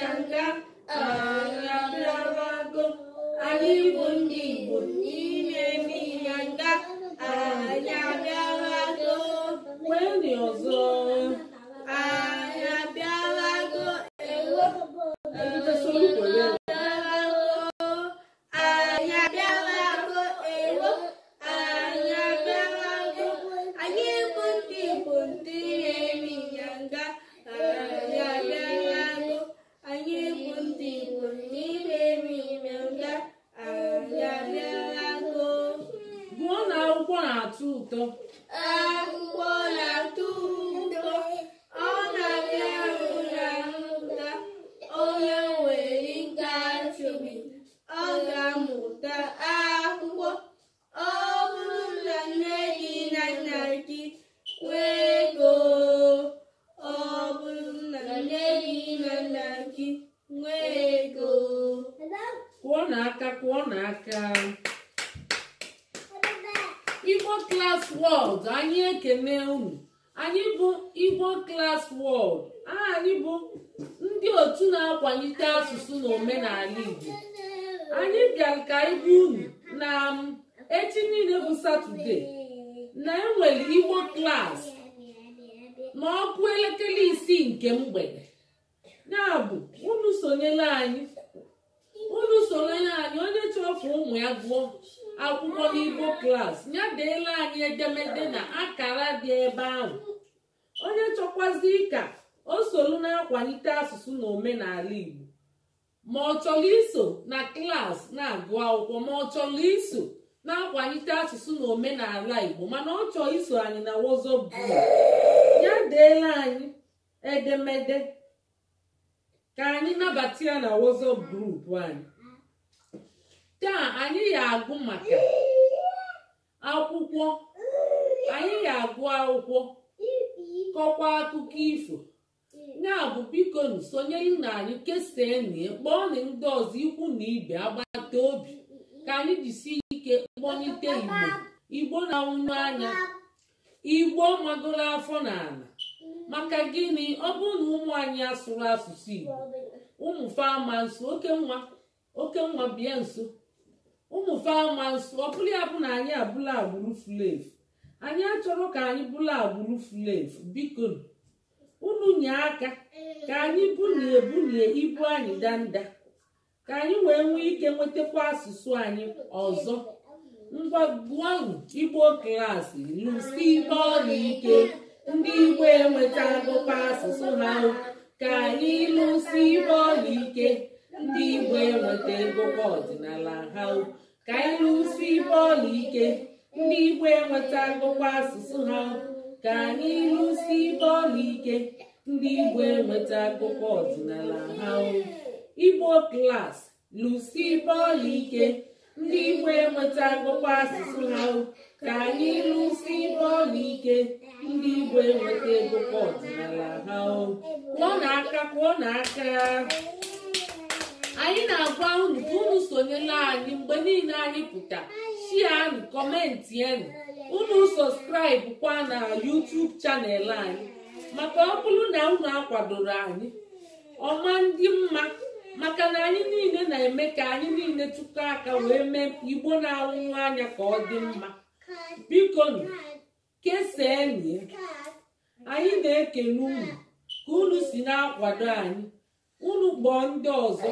ịnyanga, anyị abịawago. Anyị bụ ndị Igbo ndị na-eme ịnyanga, anyị abịawago. Kwenụ ọzọ. Anyị abịawago, ewo. Ebute solu kwere. Anyị abịawago, ewo. Anyị abịawago. Anyị bụ ndị Igbo ndị na-eme ịnyanga, anyị abịawago. Anyị bụ ndị Igbo ndị na-eme ịnyanga, anyị abịawago. Gụọ na akwụkwọ na-atọ ụtọ. Akwụkwọ na-atọ ụtọ, ọ na-abịa ahụ na mmụta. Onye nwere ntachi obi, ọ ga-amụta akwụkwọ. Ọ bụrụ na nne gị na nna gị nwee ego, ọ bụrụ na nne gị na nna gị nwee ego. Kụọ n'aka, kụọ n'aka. Igbo Class World, anyị ekene unu. Anyị bụ Igbo Class World. Aha anyị bụ ndị otu na-akwalite asụsụ na omenala Igbo. Anyị bịara ka anyị gwa unu na echi niile bụ Saturday na enwere Igbo Class ma ọ kụọ elekere 6 nke mgbede. Ya bụ, unu sonyere anyị, unu sonyere anyị. Onye chọrọ ka ụmụ ya gụọ akwụkwọ n'Igbo Class, ya deela anyị edemede na akara dị ebe ahụ. Onye chọkwazi ka o solu na-akwalite asụsụ na omenala Igbo, ma ọ chọrọ iso na class na-agụ akwụkwọ, ma ọ chọrọ iso na-akwalite asụsụ na omenala Igbo, mana ọ chọrọ iso anyị na WhatsApp group, ya deela anyị edemede ka anyị nabata ya na WhatsApp group anyị. Taa anyị ga-agụ maka akwụkwọ. Anyị ga-agụ akwụkwọ, kọkwa akụkọ ifo. Ya bụ, biko sonyere na anyị, kesaa, kpọọ na ndị ọzọ, ikwu na ibe, agbata obi, ka anyị jisie ike kpọlite Igbo. Igbo na-anwụ anya, Igbo magoro afọ n'ala. Maka gịnị? Ọ bụrụ na ụmụ anyị asụrụ asụsụ Igbo, ụmụ fama nso, oke nwa, oke nwa, bịa nso, ụmụ fama nso. Ọ bụrụ ya bụ na anyị abụla agbụrụ furu efu, anyị achọrọ ka anyị bụrụ agbụrụ furu efu. Biko, unu nye aka ka anyị bunie bunie ibu anyị danda, ka anyị wee nwee ike nwetakwa asụsụ anyị ọzọ. Ngwa, gụọnụ. Igbo Class, lụsi bọọlụ ike. Ndị Igbo enwetagokwa asụsụ ha. Ka anyị lụsi bọọlụ ike. Ndị Igbo enweta egokwa ọdịnala ha. Ka anyị lụsi bọọlụ ike. Ndị Igbo enwetagokwa asụsụ ha. Ka anyị lụsi bọọlụ ike. Ndị Igbo enweta akụkọ ọdịnala ha. Igbo Class, lụsi bọọlụ ike. Ndị Igbo enweta akụkọ asụsụ ha. Ka anyị lụsi bọọlụ ike. Ndị Igbo enweta akụkọ ọdịnala ha. Kụọ n'aka, kụọ n'aka. Anyị na-agwa unu ka unu sonyela anyị mgbe niile anyị pụta. Sharenụ, commentienụ, unu subscribe kwa na YouTube channel anyị, maka ọ bụrụ na unu akwadoro anyị, ọma ndị mma, maka na anyị niile na-eme ka anyị niile tụkọ aka wee mee Igbo na-anwụ anya ka ọ dị mma. Biko kesaenụ. Anyị na-ekele unu ka unu si na-akwado anyị. Unu kpọọ ndị ọzọ.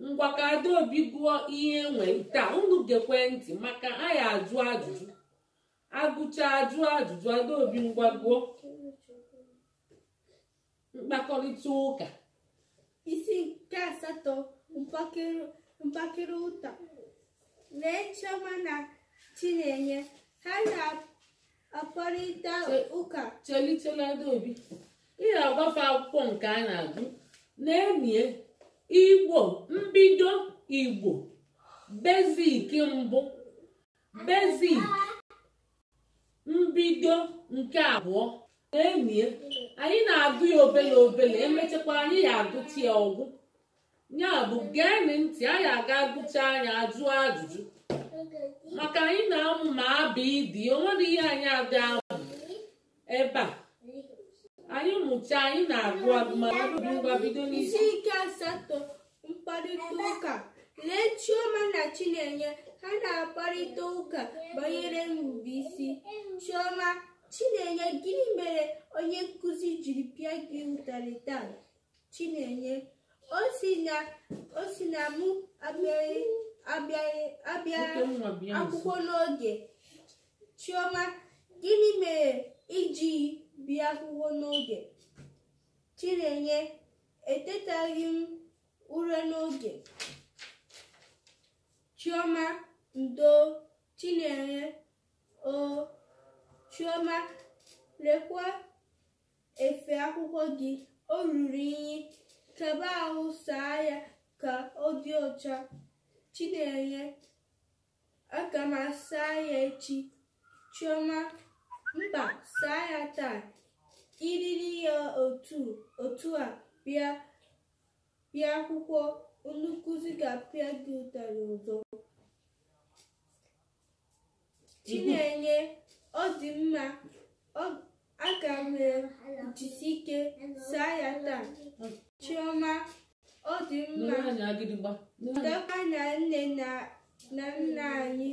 Ngwa, ka Adaobi gụọ ihe enwe taa. Unu gekwe ntị, maka anyị ajụ ajụjụ, agụcha ajụ ajụjụ. Adaobi, ngwa, gụọ mkpakọrịta ụka. Isi nke asatọ, mkpakịrị ụta. Lee Chioma na Chinenye, ha na-akparịta ụka. Cheli, cheli, Adaobi, ị ga-agwafe akwụkwọ nke a na-agụ na-emie Igbo mbido, Igbo basic mbụ, basic mbido nke abụọ. Na-emie anyị na-agụ ya obele obele, emechakwa anyị ya agụchi ya ọgwụ. Ya bụ, geenị ntị. Anyị aga agụcha, anya ajụ ajụjụ, maka anyị na-amụ ma abụ ịdị. O nwere ihe anyị aga amụ ebe a. Anyị mụchaa, anyị na-agụ agụmagụ. Ngwa, bido n'isi. Isi nke asatọ, mkparịta ụka. Lee Chioma na Chinenye, ha na-akparịta ụka banyere nrubeisi. Chioma: Chinenye, gịnị mere onye nkụzi jiri pịa gị ụtarị taa? Chinenye: O si na mụ abịaghị abịaghị Oke nwa, bịa nso. akwụkwọ n'oge. Chioma: Gịnị mere iji bịa akwụkwọ n'oge? Chinenye: Etetaghị m ụra n'oge. Chioma: Ndo. Chinenye: O. Chioma: Lekwa efe akwụkwọ gị, o ruru unyi. Kaba ahụ saa ya ka ọ dị ọcha. Chinenye: Aga m asa ya echi. Chioma: Mba, saa ya taa. Iriri ya otu a bịa akwụkwọ, onye nkụzi ga-apịa gị ụtarị ọzọ. Chinenye: Ọ dị mma. Aga m ejisi ike saa ya taa. Chioma: Ọ dị mma. Nụrụ anyị agịdịgba. Nụrụ anyị. Chetakwa na nne na nna anyị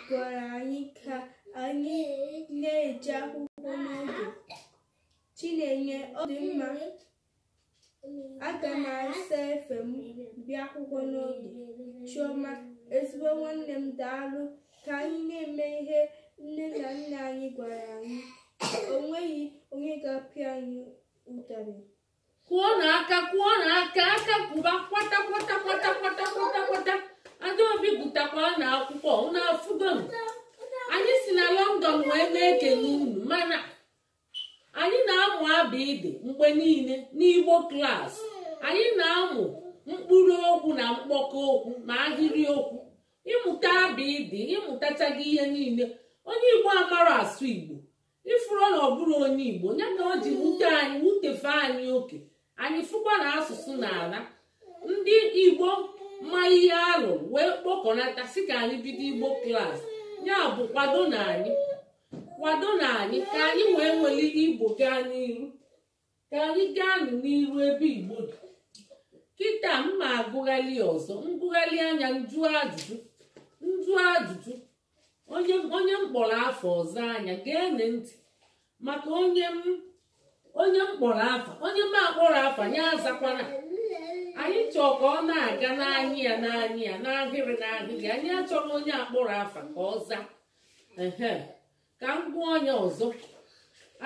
gwara anyị ka anyị na-eje akwụkwọ n'oge. Chinenye: Ọ dị mma, aga m asa efe m bịa akwụkwọ n'oge. Chioma: Ezigbo nwanne m, daalụ. Ka anyị na-eme ihe nne na nna anyị gwara anyị, o nweghị onye ga-apịa anyị ụtarị. Kụọ n'aka, kụọ n'aka, aka kụba kwata kwata kwata kwata kwata kwata. Adaobi gụtakwa na akwụkwọ unu afụgonu. Anyị si na London wee na-ekele unu, mana anyị na-amụ abịdị mgbe niile n'Igbo Class. Anyị na-amụ mkpụrụ okwu na mkpọkọ okwu na ahịrị okwu. Ịmụta abịdị, ịmụtachaghị ihe niile. Onye Igbo amara asụ Igbo, ifuru na ọ bụrụ onye Igbo ya ka o ji wute anyị, wutefe anyị oke. Anyị fụkwa na asụsụ na-ala. Ndị Igbo ma ihe alụrụ wee kpọkọnata si ka anyị bido Igbo Class. Ya bụ, kwado na anyị, kwado na anyị, ka anyị wee nwere Igbo gaa n'iru, ka anyị gaa n'iru ebe Igbo dị kịta. Mma agụghalị ọzọ, ngụghalị anya, njụ ajụjụ, njụ ajụjụ. Onye m kpọrọ afọ ọzọ anya gee ntị, maka onye m kpọrọ afa, onye m akpọrọ afa ya azakwana. Anyị chọọ ka ọ na-aga n'anya ya, n'anya ya, n'ahịrị n'ahịrị. Anyị achọghị onye akpọrọ afa ka ọ zaa. Ehe, ka m gụọ onye ọzọ.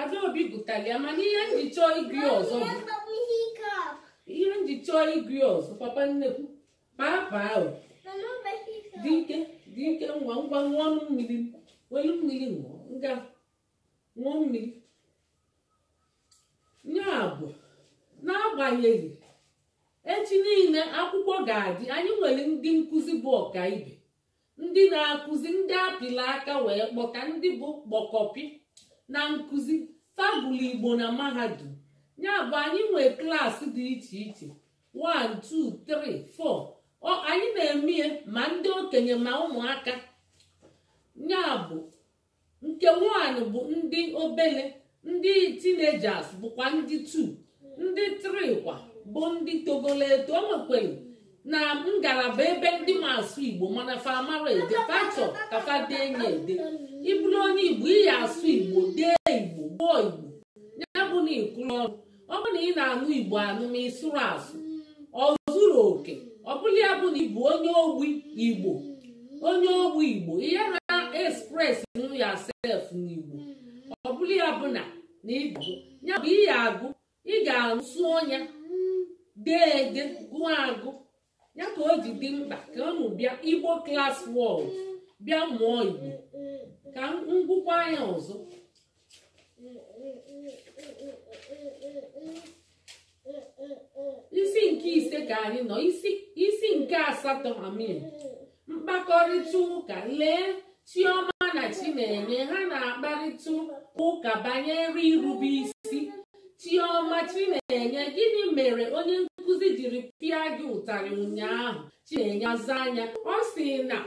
Adaobi gụtara ya, mana ihe nji chọọ ịgụ ya ọzọ bụ ihe nji chọọ ịgụ ya ọzọ. Papa nnekwu, papa ahụ dị ike, dị ike. Ngwa ngwa, ṅụọ mmiri, welu mmiri ṅụọ. Nga, ṅụọ mmiri. Ya bụ, n'agbanyeghị echi niile akwụkwọ ga-adị, anyị nwere ndị nkụzi bụ ọkaibe, ndị na-akụzi, ndị apịla aka wee kpọta, ndị bụ kpọkọpi na nkụzi fagụlụ Igbo na mahadum. Ya bụ, anyị nwee class dị iche iche, 1 2 3 4. Ọ anyị na-eme ya ma ndị okenye ma ụmụaka. Ya bụ, nke nwanyị bụ ndị obele, ndị teenagers bụkwa ndị 2, ndị 3 kwa bụ ndị togolo eto. O nwekwere na ngalaba ebe ndị ma asụ Igbo mana fa amara ede, fa chọ ka fa dee nye ede. Ịbụrụ onye Igbo, iyi asụ Igbo, dee Igbo, gụọ Igbo, ya bụ na ịkụrụ ọrụ. Ọ bụ na ị na-anụ Igbo anụ ma ị sụrụ asụ, ọ zuru oke. Ọ bụla ya bụ na ịbụ onye ogbi Igbo, onye ogbi Igbo, ihe na express yourself n'Igbo, ọ bụla ya bụ na ịbụ ya bụ iyi agụ, ị ga-anụ, sụọ ya, dee ede, gụọ agụ. Ya ka o ji dị mkpa ka unu bịa Igbo Class World, bịa mụọ Igbo. Ka ngwụkwa anya ọzọ. Isi nke ise ka anyị nọ, isi nke asatọ, amin, mkpakọrịta ụka. Lee Chioma na Chinenye, ha na-akparịta ụka banyere irube isi. Chioma: Chinenye, gịnị mere onye nkụzi jiri pịa gị ụtarị ụnyaahụ? Chinenye aza anya, ọ sị na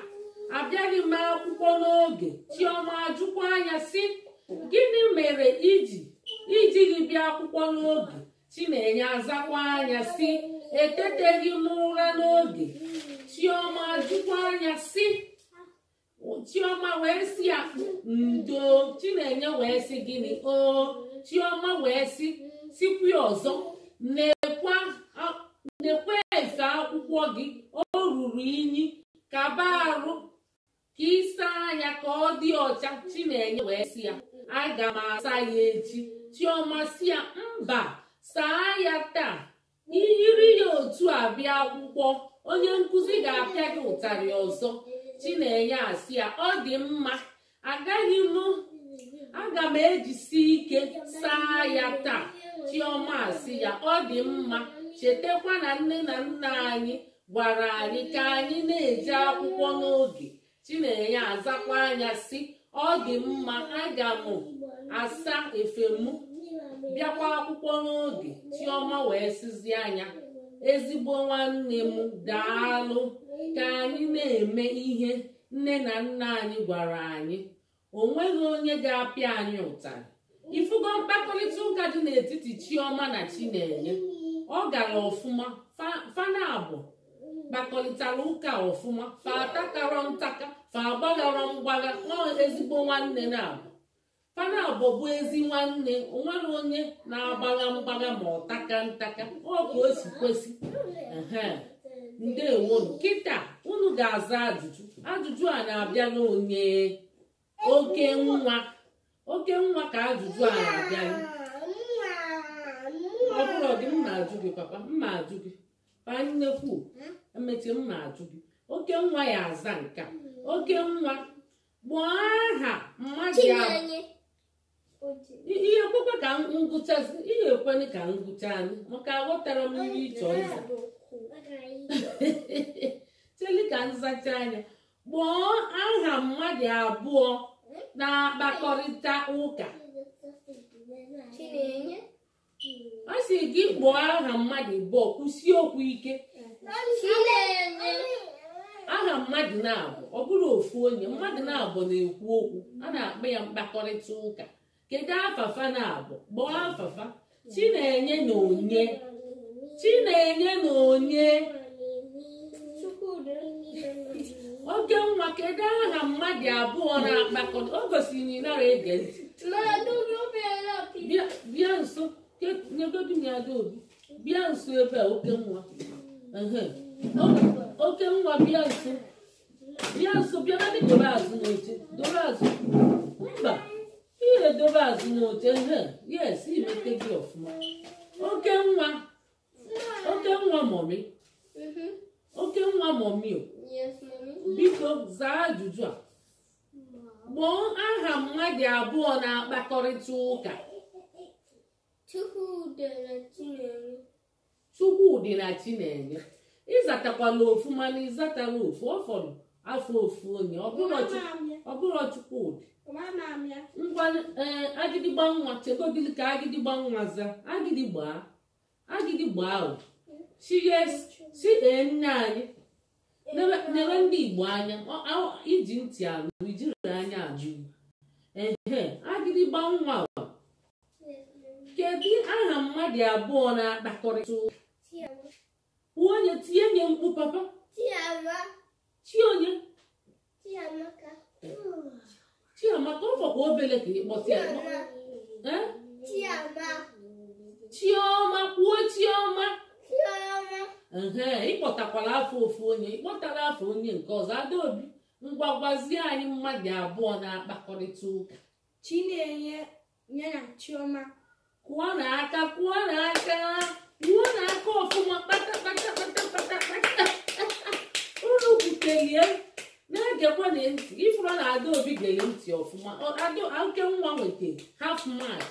abịaghị m akwụkwọ n'oge. Chioma ajụkwa anya sị, gịnị mere iji Ijiri bịa akwụkwọ n'oge. Chinenye azakwa anya si eteteghị m ụra n'oge. Chioma jụkwa anya si Chioma wee sị ya ndo. Chinenye wee sị gịnị? O Chioma wee sị sikwa ọzọ nekwa efe akwụkwọ gị o ruru inyi kaba arụ ka ịsa anya ka ọ dị ọcha. Chinenye wee sị ya aga m asa ya echi. Chioma sị ya mba, saa ya taa. Iyiri ya otu a bịa akwụkwọ onye nkụzi ga-apịa gị ụtarị ọzọ. Chinenye asị ya ọ dị mma, agaghị m aga m ejisi ike saa ya taa. Chioma asị ya ọ dị mma, chetakwa na nne na nna anyị gwara anyị ka anyị na-eje akwụkwọ n'oge. Chinenye azakwa anya sị ọ dị mma, aga m asa efe m bịakwa akwụkwọ n'oge. Chioma wee sizi anya ezigbo nwanne m daalụ, ka anyị na-eme ihe nne na nna anyị gwara anyị, o nweghị onye ga-apịa anyị ụtarị. Ifugo mkpakọrịta ụka dị n'etiti Chioma na Chinenye ọ gara ọfụma. Fana abụọ kpakọrịtara ụka ọfụma, fa atakarọ ntaka, fa agbagharọ mgbagha. Ọ ezigbo nwanne na-abụ fana abụọ bụ ezi nwanne, onwere onye na-agbagha mgbagha ma ọ taka ntaka, ọ ka o si kwesị. Ehe, ndewonu. Kịta unu ga-aza ajụjụ. Ajụjụ a na-abịa n'onye oke nwa, oke nwa ka ajụjụ a na-abịa. Ọ bụrụ gị mma ajụ gị papa, mma ajụ gị pa nnekwu, emechie mma ajụ gị. Oke nwa ya aza nka. Oke nwa, kpọọ aha mmadụ Chinenye. Ihe ekwekwe ka ngụchazi, ihe ekwene ka ngụcha anyị maka aghọtara m ihe ịchọ ịza. Cheli ka nzacha anya. Kpọọ aha mmadụ abụọ na-akpakọrịta ụka. Chinenye. A sị gị kpọọ aha mmadụ abụọ, kwụsie okwu ike. Chinenye. Aha mmadụ na-abụ, ọ bụrụ ofu onye, mmadụ na-abụ na-ekwu okwu, a na-akpọ ya mkpakọrịta ụka. Kedu afafa na-abụ? Kpọọ afafa. Chinenye na onye? Chinenye na onye? Chukwudi. Oke nwa, kedu aha mmadụ abụọ na-akpakọrịta? O gosiri na ị nara ege ntị. Bịa, bịa nso. Nyegodu m ya. Adaobi, bịa nso ebe a. Oke nwa. Ehe. Oke nwa, bịa nso, bịa nso, bịa na dobe azụ n'oche, dobe azụ. Mba, ihe edobe azụ n'oche. Ehe, yes, imete gị ọfụma. Oke nwa, oke nwa, mummy. Oke nwa, mummy o. Yes, mommy. Biko zaa ajụjụ a. Kpọọ aha mmadụ abụọ na-akpakọrịta ụka. Chukwudi na Chinenye. Chukwudị na Chinenye. Ịzatakwala ofu, mana ịzatara ofu, ọ fọrọ afọ ofu onye. Ọ bụrụ Chukwudị. Ngwa, ee, agịdịgba nwa, chegodili ka agịdịgba nwa zaa. Agịdịgba, agịdịgba ahụ chi yes, chi ee. Nne anyị nebe ndị Igbo anya. Iji ntị anụ, ijiri anya ajụ. Ehe, agịdịgba nwa o. Kedu aha mmadụ abụọ na-akpakọrịta ụka? Kwuo onye, tinye nye mkpu papa. Chiama. Chi onye? Chiamaka. Chiamaka. Ọ fọkwa obele ka ịkpọta ya. Eh? Chiama. Chioma, kwuo Chioma. Chioma. Ehe, ịkpọtakwala afọ ofu onye, ịkpọtara afọ onye nke ọzọ. Adaobi, ngwa, gwazie anyị mmadụ abụọ na-akpakọrịta ụka. Chinenye ya na Chioma. Kụọ n'aka, kụọ n'aka, kụọ n'aka ọfụma. Kpata kpata kpata kpata kpata. Unu kwutelie na-egekwa na ntị. Ifuru na Adaobi gere ntị ọfụma. Oke nwa nweta half mark.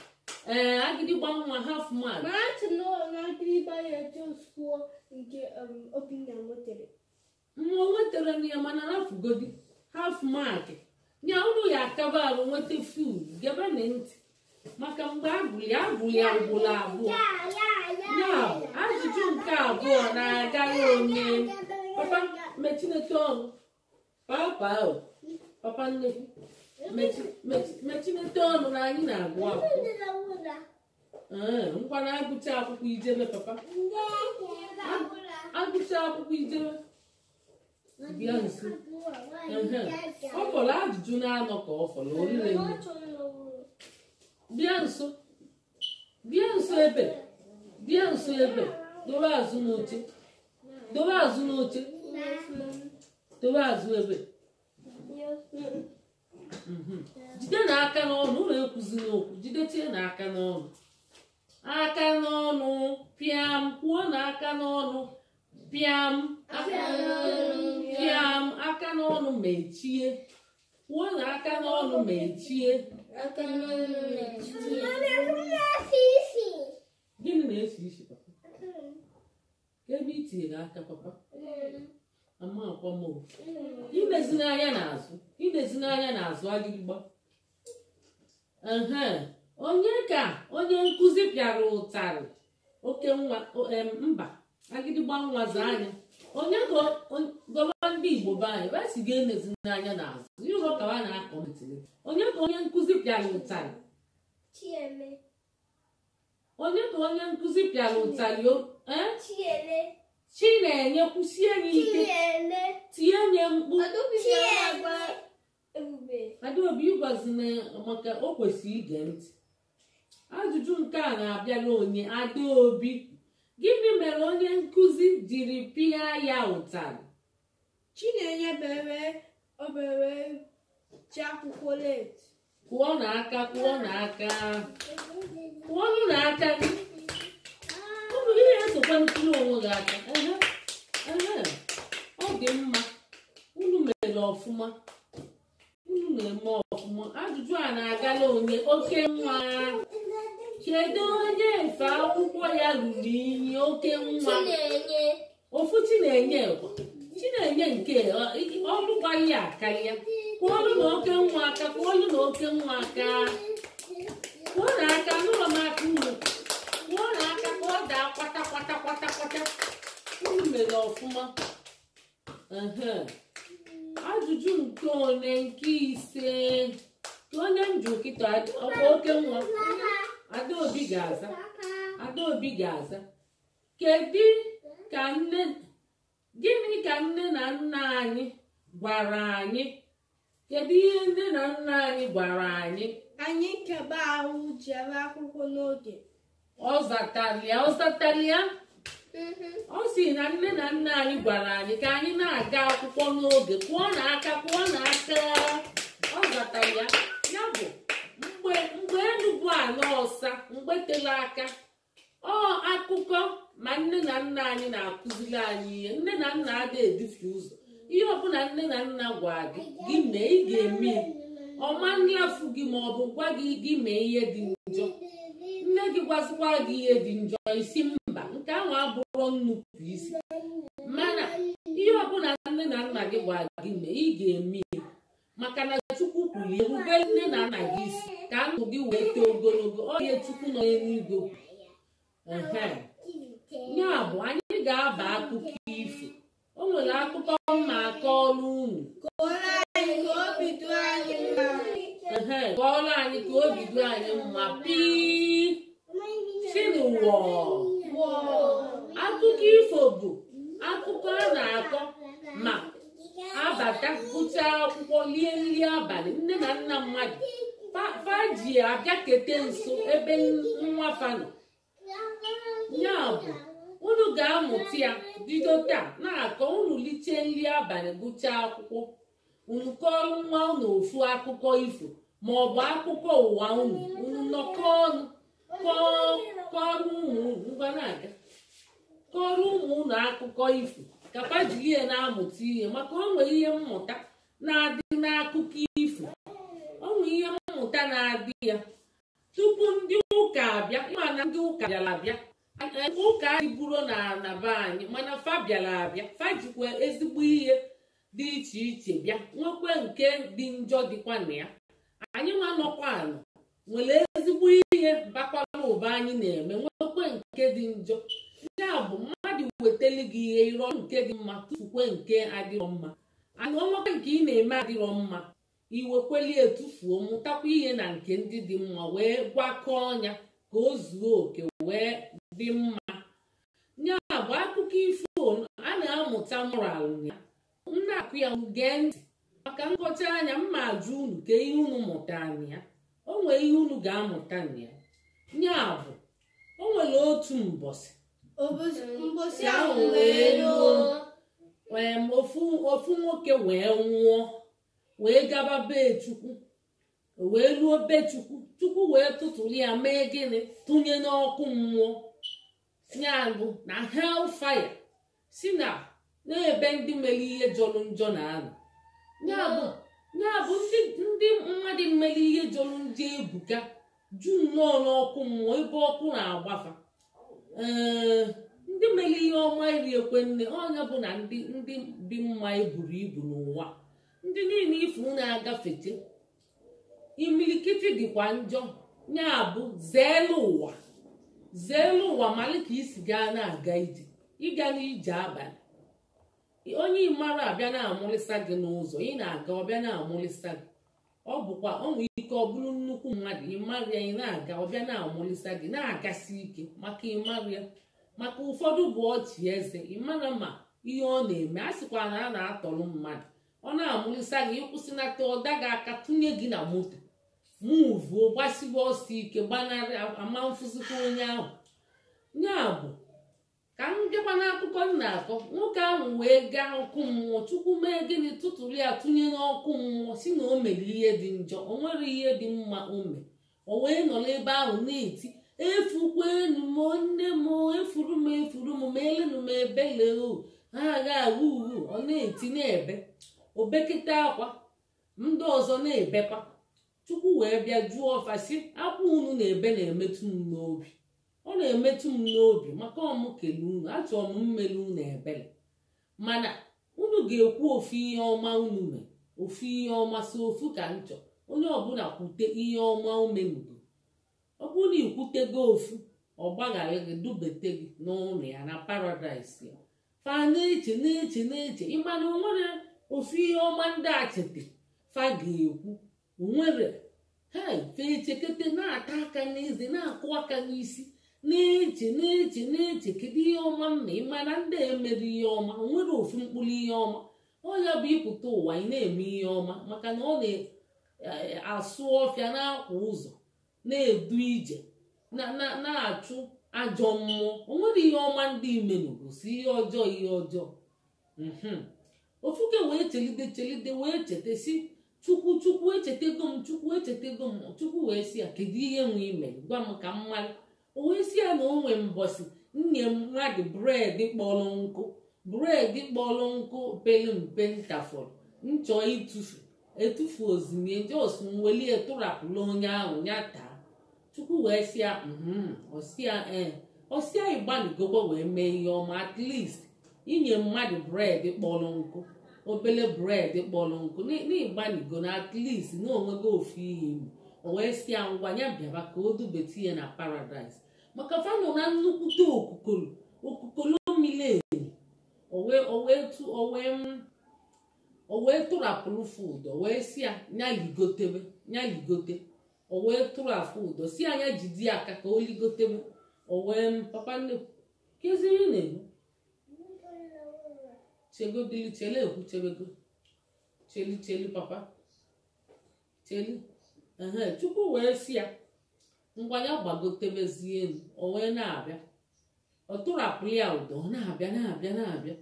Ee, agịdịgba nwa, half mark. Mana atụ na akịrịgba ya just kwuo nke Obinna nwetere. Nwa nwetara na ya, mana rafugodi half mark nya. Unu ya akaba arụ nweta full. Gebe na ntị maka mgbe agụrụ ya, agụrụ ya ugboro abụọ. Ya bụ ajụjụ nke abụọ na-agara onye papa mechinete ọnụ. Papa o, papa nnekwu, mechinete ọnụ na anyị na-agụ akwụkwọ. Ee, ngwa na agụcha akwụkwọ ijebe papa. Agụcha akwụkwọ ijebe. Bịa nso. Ọ fọrọ ajụjụ na-anọ ka ọ fọrọ orire nne. Bịa nso. Bịa nso ebe. Bịa nso ebe. Dobe azụ n'oche. Dobe azụ n'oche. Dobe azụ ebe. Jide n'aka n'ọnụ, ụlọ ekwuzi n'okwu. Jidetie n'aka n'ọnụ. Aka n'ọnụ, pịam, kwuo n'aka n'ọnụ, pịam, pịam, aka n'ọnụ mechie. Kwuo n'aka n'ọnụ mechie. Gịnị na-esi isi papa? Ebe i tinyere aka papa? Ama akwa m. Imezi n'anya n'azụ. Imezi n'anya n'azụ agịrịgba. Onye ka onye nkụzi pịara ụtarị? Oke nwa mba agịdịgba nwa zaa anya. Onye gọba ndị Igbo be anyị ba si ga-emezi n'anya n'azụ. Ịhụ ka ha na-akọ ntị. Onye ka onye nkụzi pịara ụtarị? Onye ka onye nkụzi pịara ụtarị? Chinenye kwụsie ya ike. Tie nye mkpu. Adaobi ịgwazina maka o kwesịrị ige ntị. Ajụjụ nke a na-abịala onye Adaobi. Gịnị mere onye nkụzi jiri pịa ya ụtarị? Chinenye bere obere ji akwụkwọ late. Kwụọ n'aka, kwụọ n'aka. Kwụọnụ n'aka gị. Ụmụ gị na-esokwa nkiri onwe gị aka. Ọ dị mma. Unu mere ọfụma. Unu na-eme ọfụma. Ajụjụ a na-agala onye oke nwa. Kedu onye efe akwụkwọ ya ruru inyi oke nwa? Ofu Chinenye kwa. Chinenye nke ọlụ gbalị akarịa. Kwụọlụ na oke nwa aka, kwụọlụ na oke nwa aka. Kwụọ na aka, nụrọ m aka unu. Kwụọ na aka ka ọ daa kwata kwata kwata kwata. Unu mere ọfụma. Ajụjụ nke one nke ise. Ka onye njụ kịta ọkwa oke nwa. Adaobi ga-aza. Adaobi ga-aza. Kedu ka nne gịnị ka nne na nna anyị gwara anyị? Kedu ihe nne na nna anyị gwara anyị? Anyị keba ahụ jere akwụkwọ n'oge. Ọ zatara ya, ọ zatara ya. Ọ sị na nne na nna anyị gwara anyị ka anyị na-aga akwụkwọ n'oge. Kwụọ n'aka, kwụọ n'aka. Ọ zatara ya. Ya bụ mgbe elu bụ ala ọsa, mgbe tere aka. Ọ akụkọ ma nne na nna anyị na-akụziri anyị ihe. Nne na nna adịghị edufe ụzọ. Ihe ọbụla nne na nna gwa gị, gị mee, ị ga-eme. Ọma nlafu gị ma ọ bụ gwa gị gị mee ihe dị njọ. Nne gị gwazikwa gị ihe dị njọ, isi mba nke ahụ abụrụ nnupụ isi. Mana ihe ọbụla nne na nna gị gwa gị mee, ị ga-eme. Maka na Chukwu kwuru erube nne na nna gị isi ka ndụ gị wee too ogologo. Ọ ihe Chukwu nọ n'eluigwe. Ya bụ anyị ga-aba akụkọ ifo. O nwere akụkọ mma akọọlụ unu. Kọọrọ anyị ka obi dị anyị mma. Kọọrọ anyị ka obi dị anyị mma. Pii chinụwọ. Akụkọ ifo bụ akụkọ a na-akọ ma abata gụchaa akwụkwọ lie nri abalị. Nne na nna mmadụ fa ji abịa kete nso ebe nwa fa nọ. Ya bụ unu ga-amụta ya bido taa na-akọ. Unu liche nri abalị gụchaa akwụkwọ, unu kọọrọ nwa unu ofu akụkọ ifo ma ọ bụ akụkọ ụwa unu. Unu nọkọ ọnụ kọọrọ ụmụ unu ngwa na-aga kọọrọ ụmụ unu akụkọ ifo ka fa jiri ya na-amụta ihe. Maka o nwere ihe mmụta na-adị n'akụkọ ifo. O nwere ihe mmụta na-adị ya tupu ndị ụka abịa. Ịma na ndị ụka bịara abịa, ụka adịburo na be anyị, mana fa bịara abịa, fa jikwa ezigbo ihe dị iche iche bịa, nwekwe nke dị njọ dịkwa na ya. Anyị nwa nọkwa anọ nwere ezigbo ihe bakwara ụba anyị na-eme, nwekwe nke dị njọ. Ya bụ mmadụ wetelu gị ihe ịrọ nke dị mma, tụfukwe nke adịrọ mma. Ana onwekwe nke ị na-eme adịrọ mma, iwekweli etufuo, mụtakwa ihe na nke ndị dị mma wee gwakọọ ya. Ka o zuo oke wee dị mma. Ya bụ akụkọ ifo a na-amụta moral ya. Nna akụ ya, gee ntị maka nkọcha anya mma ajụ unu ka ihe unu mụta na ya. O nwee ihe unu ga-amụta na ya. Ya bụ, o nwere otu mbọsị. Mbosi ahụ wee luo. Ofu nwoke wee nwụọ, wee gaba bee Chukwu, wee luo be Chukwu. Chukwu wee tụtụrụ ya, mee gịnị? Tụnye n'ọkụ mmụọ, ya bụ na hellfire, si na n'ebe ndị mere ihe jọrọ njọ na-anọ. Ya bụ ndị mmadụ mere ihe jọrọ njọ ebuka ju nnọọ n'ọkụ mmụọ ebe ọkụ na-agbafa. Ee, ndị mere ihe ọma iri ekwe nne ọnya bụ na ndị dị mma eburu ibu n'ụwa. Ndị niile ifu na-agafete imilikiti dịkwa njọ. Ya bụ, zeelu ụwa, zeelu ụwa, malị ka isi gaa na-aga ije. Ịga n'ije abalị, onye ịmara abịa na-amụlịsa gị n'ụzọ ị na-aga, ọbịa na-amụlịsa gị. Ọ bụkwa ọ nwere ike ọ bụrụ nnukwu mmadụ ịmara ya. Ị na-aga, ọbịa na-amụlịsa gị, na-agasi ike maka ịmara ya, maka ụfọdụ bụ ọchị eze. Ịmara ma ihe ọ na-eme. A sịkwa na a na-atọrọ mmadụ, ọ na-amụlịsa gị, ịkwụsịnata ọda gị aka, tụnye gị na moto, muvuo, gbasibe ọsọ ike, gbanarị ama mfụzikwa onye ahụ. Ya bụ ka m bịakwa n'akụkọ m na-akọ. Nwoke ahụ wee gaa ọkụ mmụọ. Chukwu mee gịnị? Tụtụrụ ya tụnye n'ọkụ mmụọ, si na o mere ihe dị njọ. O nwere ihe dị mma o mee. O wee nọ n'ebe ahụ na-eti, "Efukwenu m, nne m, efuru m, efuru m, ma elenu m ebele o ha agha agha uru." Ọ na-eti na-ebe, obekete akwa, ndị ọzọ na-ebekwa. Chukwu wee bịa jụọ ọfa si, "Akwa unu na-ebe na-emetụ m n'obi. Ọ na-emetụ m n'obi maka ọmụ kele unu. Achọrọ m mmelu unu ebele, mana unu ga-ekwu ofu ihe ọma unu mee, ofu ihe ọma. Si ofu ka m chọ, onye ọbụla kwute ihe ọma o menugo. Ọ bụrụ na ikwutego ofu, ọ gbaghara gị, dubete gị n'ụlọ ya na paradaịs ya." Fa na-eche, na-eche, na-eche. Ịmana o nwere ofu ihe ọma ndị a chete fa ga-ekwu? Onwere ha fe echekete, na-ata aka n'eze, na-akụ aka n'isi, na-eche, na-eche, na-eche, kedu ihe ọma m na? Ịmana ndị emere ihe ọma, o nwere ofu mkpụrụ ihe ọma. Ọ ya bụ ịpụta ụwa, ị na-eme ihe ọma, maka na ọ na-asụ ọfịa, na-akwa ụzọ, na-edu ije, na-achụ ajọ mmụọ. O nwere ihe ọma ndị imenugo, si ihe ọjọọ, ihe ọjọọ. Ofuke wee chelide, chelide, wee cheta si, "Chukwu, Chukwu, echetego m. Chukwu, echetego m." Chukwu wee sị ya, "Kedu ihe nwe ime? Gwa m ka m mara." O wee sị ya na o nwee mbọsị nye mmadụ bread kpọrọ nkụ, bread kpọrọ nkụ pelu mpe ntafọrọ nchọ itufu etufu ozimie, jos welie tụrapụla onye ahụ ya taa. Chukwu wee sị ya, ọsị ya ee, ọsị ya ịgbalịgokwa wee mee ihe ọma, at least inye mmadụ bread kpọrọ nkụ, obele bread kpọrọ nkụ, n'ịgbaligo na at least na onwego ofu ihe ime. O wee sị ya ngwa, ya bịaba ka o dubete ya na paradise, maka fanọ na nnukwute okukolo, okukolo mili emi. O wee tụrapụrụ fụdọ, wee sị ya ya ligotebe, ya ligote. O wee tụrapụ ụdọ, si anya jide aka ka o ligotebe. O wee, papa nnekwu keziri na-eme, chegodili, chele, ekwuchebego, cheli, cheli, papa, cheli. Ehe, Chukwu wee sị ya ngwa, ya gbagotebezie elu. O wee na-abịa, ọ tụrapụrụ ya ụdọ, ọ na-abịa, na-abịa, na-abịa.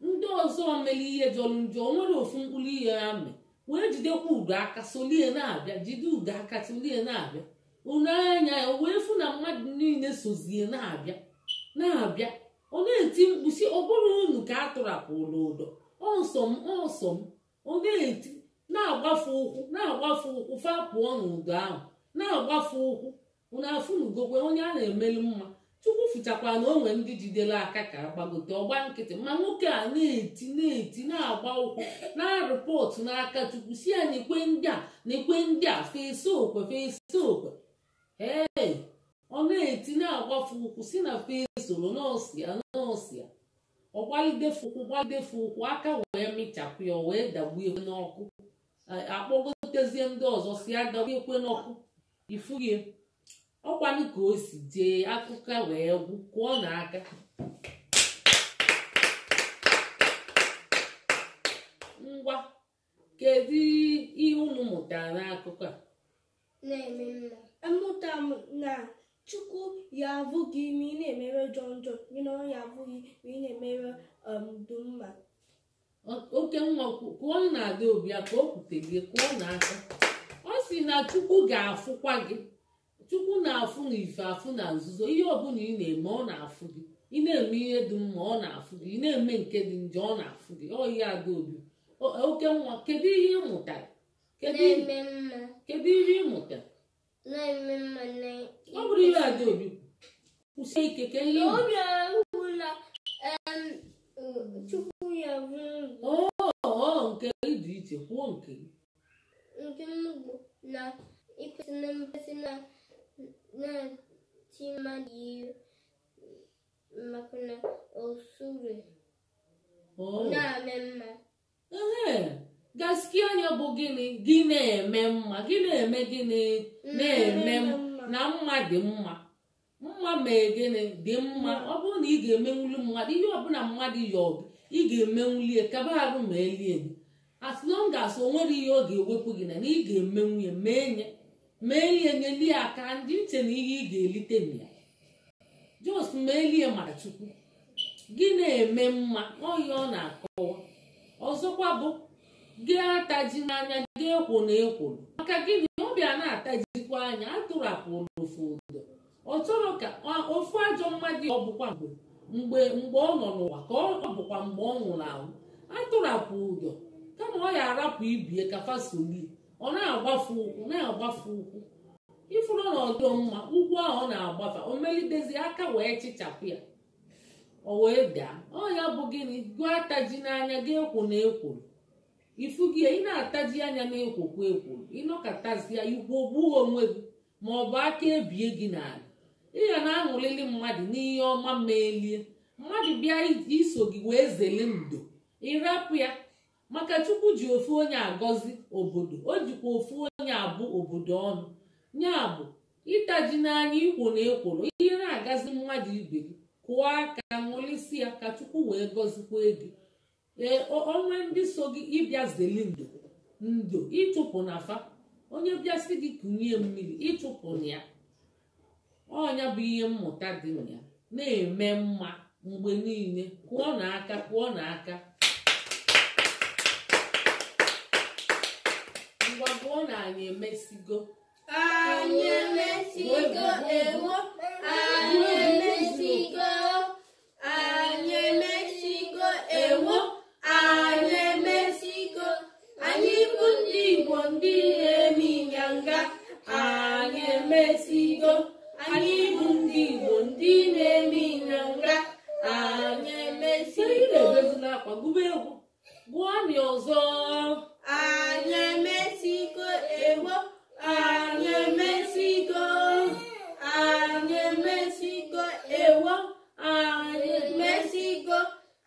Ndị ọzọ mere ihe jọrọ njọ, o nwere ofu mkpụrụ ihe ya mee, wee jidekwa udo aka solie na-abịa, jide udo aka solie na-abịa. Unu anya ya wee fụ na mmadụ niile sozie na-abịa, na-abịa. Ọ na-eti mkpu si, "Ọ bụrụ unu ka a tụrapụrụ ụdọ, ọsọ m, ọsọ m." Ọ na-eti, na-agbafe ụkwụ, na-agbafe ụkwụ, fa pụọ n'ụdọ ahụ, na-agbafe ụkwụ. Unu afụnugokwe onye a na-emelu mma. Chukwu fụchakwa na o nwere ndị jidere aka ka agbagote ọgba nkịtị, ma nwoke a na-eti, na-eti, na-agba ụkwụ, na-arịpọtụ n'aka Chukwu, si ya nekwe ndị a, nekwe ndị a, fesa okwe, fesa okwe. Ee, ọ na-eti, na-agbafe ụkwụ, si na fesoro nọọsụ ya, nọọsụ ya. Ọ gbalidefụ ụkwụ, gbalidefụ ụkwụ, aka wee mịchapụ ya, o wee dagbuo n'ọkụ. Akpọgotezie ndị ọzọ, si ya dagbuo n'ọkụ. Ifugie Ọkwanụ ka o si jee akụkọ wee gwụ. Kụọ n'aka. Ngwa, kedu ihe unu mụtara n'akụkọ a? Na-eme mma. Amụta m na Chukwu ya avụ gị ma ị na-emere jọ njọ, na ọ ya avụ gị ma ị na-emere dị mma. Oke nwa, kụọ na Adaobi ya ka o kwutelie. Kụọ n'aka. Ọ sị na Chukwu ga-afụkwa gị. Chukwu na-afụ na ife afụ na nzuzo. Ihe ọbụla ị na-eme, ọ na-afụ gị. Ị na-eme ihe dị mma, ọ na-afụ gị. Ị na-eme nke dị njọ, ọ na-afụ gị. Ọ ihe Adaobi. Oke nwa, kedu ihe ị mụtara? Kedu Na-eme mma. Kedu ihe ị mụtara? Na-eme mma na Ọ bụrụ ihe Adaobi kwuru, kwụsie ike ka ihe ị mụtara. Obi ahụla Chukwu ya bụ Ọ nke gị dị iche, kwuo nke gị. Nke m bụ na ikwesị na mkpesị na na-eti mmadụ ihe maka na o sure na-eme mma. Ee, gaski anya bụ gịnị? Gị na-eme mma, gị na-eme gịnị? Na-eme na mma dị mma. Mma mee gịnị? Dị mma. Ọ bụrụ na ị ga-emenwuli mmadụ ihe ọbụla mmadụ yọọ gị, ị ga-emenwuli ya, kaba arụ ma elie gị. As long as o nwere ihe ọ ga-ewepụ gị na ị ga-emenwu ya, mee ya, mee ya, nyelie aka ndị nche na ihe ị ga-elite na ya. Just meelie maka Chukwu. Gị na-eme mma, ọhịa ọ na-akọwa. Ọzọkwa bụ gị ataji n'anya, gị ekwo na ekworo. Maka gịnị? Ọbịa na-atajikwa anya, atụrapụrụ ofu ụdọ. Ọ chọrọ ka ofu ajọ mmadụ ọ bụkwa mgbe mgbe ọ nọ n'ụwa ka ọ bụkwa mgbe ọ nwụrụ anwụ. Atụrapụ ụdọ kama ọ ya arapụ ibie ka fasolie. Ọ na-agbafu ụkwụ, na-agbafu ụkwụ. Ifuru na ọdọ mma, ụkwụ ahụ ọ na-agbafa, o melidezi aka wee chichapụ ya, o wee daa. Ọ ya bụ gịnị? Gụọ ataji n'anya, gị ekwo na ekworo. Ifu gị ị na-ataji anya na ekwokwa ekworo, ịnọkọtazie ikwu ogbuo onwe gị ma ọ bụ aka ebie gị n'ala. Ị ga na-aṅụlili mmadụ n'ihe ọma meelie. Mmadụ bịa iso gị wee zele ndo, ịrapụ ya. Maka Chukwu ji ofu onye agọzi obodo, o jikwa ofu onye abụ obodo ọnụ. Ya bụ ịtaji n'anya, ikwo na ekworo, ihe na-agazi mmadụ ibe gị, kụọ aka ṅụlisi ya ka Chukwu wee gọzikwa gị. Ee, onwe ndị so gị ịbịa zeli ndo ndo, ịchụpụ na fa. Onye bịasị gị kụnye mmiri, ịchụpụ na ya. Ọnya bụ ihe mmụta dị na ya. Na-eme mma mgbe niile. Kụọ n'aka, kụọ n'aka. Ngwa, gụọ na anyị emesigo. Anyị emesigo, ewo, anyị emesigo, anyị emesigo, ewo, anyị emesigo. Anyị bụ ndị Igbo ndị na-eme ịnyanga. Anyị emesigo, anyị bụ ndị Igbo ndị na-eme ịnyanga. Anyị Ị emesigo. na-ebezila akwa, gụba egwu, gụọ nị ọzọ. Anyị emesigo, ewo, anyị emesigo, anyị emesigo, ewo, anyị emesigo.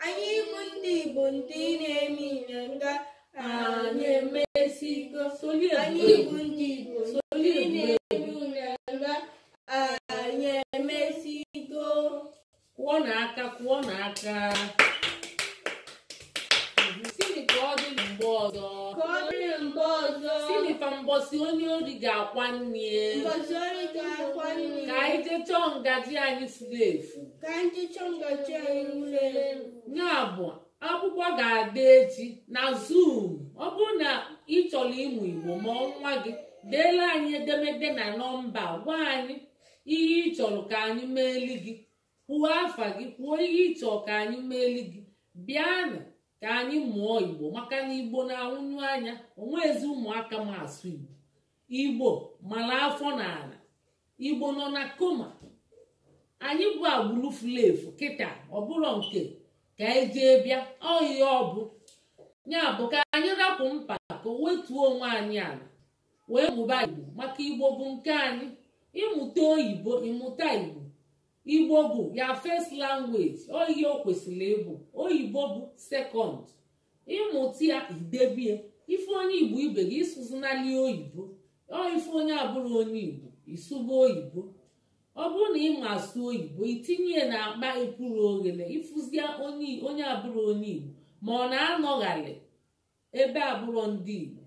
Anyị bụ ndị Igbo ndị na-eme ịnyanga. Anyị emesigo, Solie anyị egwu. bụ ndị Igbo Solie ndị egwu. na-eme ịnyanga. Anyị emesigo. Kụọ n'aka, kụọ n'aka. Sini ka ọ dị mgbe ọzọ. Ka ọ dị mgbe ọzọ. Sini fa mbọsị onye ori ga-akwa nne. Mbọsị ọrụ ga-akwa nne. Ka anyị jee chọọ ngaji anyị furu efu. Ka anyị chọọ ngaji anyị furu efu. Ya bụ akwụkwọ ga-adị echi na Zoom. Ọ bụrụ na ị chọrọ ịmụ Igbo ma ọ nwa gị, deela anyị edemede na nọmba, gwa anyị ihe ị chọrọ ka anyị meeli gị. Kwuo afa gị, kwuo ihe ị chọrọ ka anyị meeli gị. Bịanụ ka anyị mụọ Igbo, maka na Igbo na-anwụnyu anya. Onwezi ụmụaka ma asụ Igbo. Igbo mara afọ n'ala. Igbo nọ na koma. Anyị bụ agbụrụ furu efu kịta, ọ bụrụ nke ka anyị jee bịa ọhịa. Ọ bụ ya bụ ka anyị rapụ mpako, wetuo onwe anyị ala wee mụba Igbo, maka Igbo bụ nke anyị. Ịmụta oyibo, ịmụta Igbo. Igbo bụ ya first language, ọ ihe o kwesịrị ịbụ. Oyibo bụ second. Ịmụta ya, idebie. Ife onye Igbo ibe gị, ịsụzụnali oyibo. Ọ ife onye abụrụ onye Igbo, ịsụba oyibo. Ọ bụrụ na ị ma asụ oyibo, itinye ya n'akpa ekwuru oghele, ịfụzie onye abụrụ onye Igbo ma ọ na-anọghalị ebe abụrọ ndị Igbo,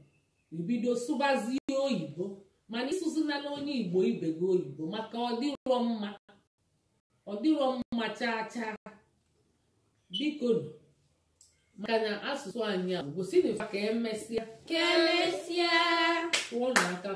ibido sụbazie oyibo. Mana ịsụzinala onye Igbo ibe gị oyibo, maka ọ dịrọ mma, ọ dịrọ mma chaa chaa. Biko, maka na asụsụ anyị a gosi na ka emesịa. Ka emesịa. Kụọ n'aka.